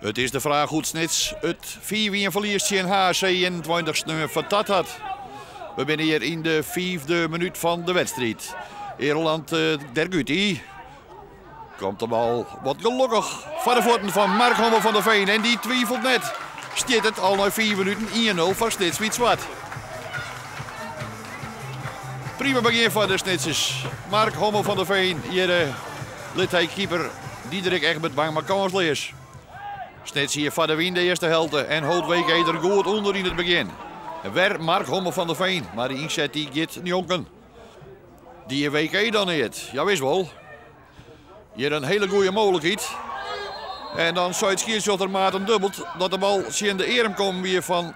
It is de fraach hoe't Snits it 5-1 ferlies tsjin HC 21 sneon fertard hat. We binne hjir yn de fiifde minút fan de wedstriid. Ereland Derguti komt de bal wat gelokkich foar de fuotten fan Mark Hommel van der Veen en dy twivelt net. Stiet it al nei 5 minuten 1-0 foar Snits Wyt Swart. Prima begjin foar de Snitsers. Mark Hommel van der Veen hjir lit hy keeper Diederik Egbert Bangma kânsleas. Snits hie foar de wyn de earste helte en hold WK der goed ûnder yn it begjin. Wer Mark Hommel van der Veen, mar de ynset dy giet njonken. Die WK dan neat? Jawis wol. Hjir in hele goede mooglikheid. En dan seit skiedsrjochter Maarten Dubbelt dat de bal tsjin de earm kommen wie fan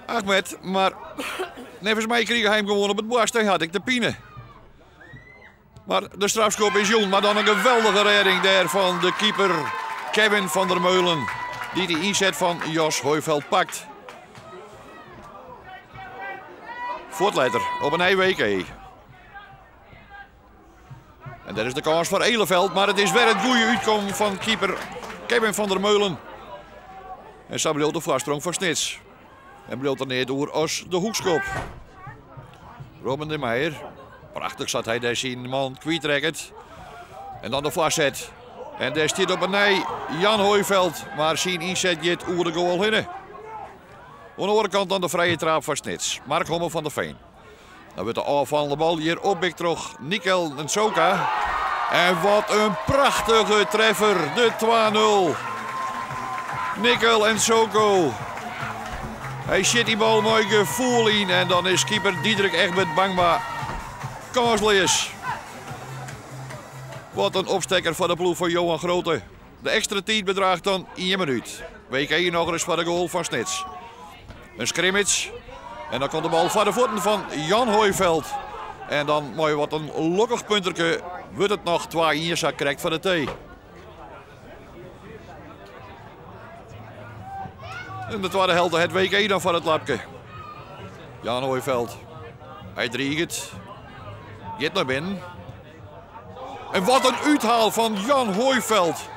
Ahmed. Mar neffens my krige hy him gewoan op it boarst en hat ek de pine. Mar de strafskop is jûn, mar dan in geweldige rêding dêr fan de keeper Kevin van der Meulen. Dy't de ynset fan Jos Hooiveld pakt. Fuort letter op in nij WK. En dêr is de kâns foar Eleveld, mar it is wer it goede útkommen fan keeper Kevin van der Meulen. En sa bliuwt de foarsprong foar Snits. En bliuwt der neat oer as de hoekskop. Robin de Meijer. Prachtich sa't hy dêr syn man kwytrekket. En dan de foarset. En dêr stiet op 'e nij Jan Hooiveld, mar syn ynset giet oer de goal hinne. Oan de oare kant dan de frije traap foar Snits. Mark Hommel van der Veen. Dan wurdt de ôffallende bal hjir oppikt troch Nikel Nsoka. En wat in prachtige treffer, de 2-0. Nikel Nsoko. Hy sjit dy bal mei gefoel yn en dan is keeper Diederik Egbert Bangma kânsleas. Wat in opstekker foar de ploech fan Johan Groote. De ekstra tiid bedraacht dan ien minút. WK nochris foar de goal fan Snits. In scrimmage. En dan komt de bal foar de fuotten fan Jan Hooiveld. En dan mei wat in lokkich punterke wurdt it noch 2-1 sa krekt foar de tee. In de twadde helte het WK dan foar it lapke. Jan Hooiveld. Hy driget. Giet nei binnen. En wat in úthaal fan Jan Hooiveld.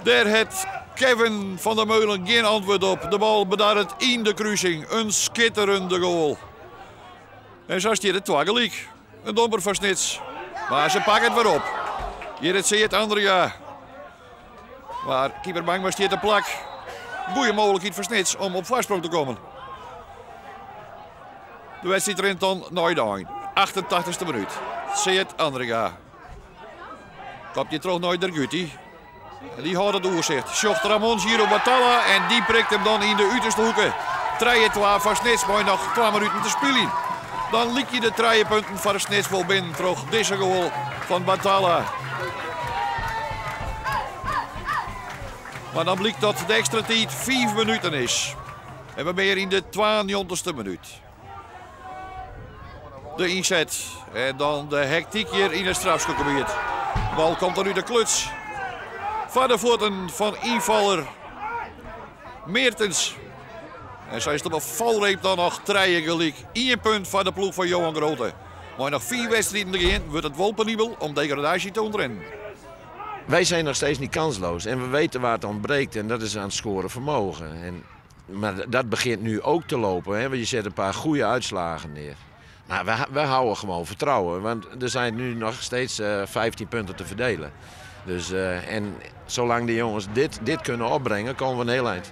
Dêr hat Kevin van der Meulen gjin antwurd op. De bal bedarret yn de krusing. In skitterende goal. En sa stiet it twa gelyk. In domper foar Snits. Mar se pakke it wer op. Hjir it Seert Andrea. Mar keeper Bangma stiet te plak. Goeie mooglikheid foar Snits om op foarsprong te kommen. De wedstriid rint dan nei de ein. 88ste minút. Seert Andringa. Kopt hjir troch nei Derguti. En dy hâldt it oersicht. Sjocht Ramon Giro Batalla en dy prikt him dan yn de uterste hoeke. 3-2 foar Snits mei noch 2 minuten te spyljen. Dan lykje de trije punten foar Snits wol binnen troch dizze goal fan Batalla. Mar dan blykt dat de ekstra tiid 5 minuten is. En we binne yn de 92ste minút. De ynset en dan de hektyk hjir yn it strafskopgebiet. De bal komt dan út de kluts. Foar de fuotten fan ynfaller Meertens. En sa is it op 'e falreep dan noch trije gelyk. Ien punt foar de ploech fan Johan Groote. Mei noch 5 wedstriden te gean wurdt it wol penibel om degradaasje te ûntrinnen. Wij zijn nog steeds niet kansloos en we weten waar het ontbreekt en dat is aan het scoren vermogen. En, maar dat begint nu ook te lopen, hè, want je zet een paar goede uitslagen neer. Maar we houden gewoon vertrouwen, want er zijn nu nog steeds 15 punten te verdelen. Dus, en zolang de jongens dit kunnen opbrengen, komen we een heel eind.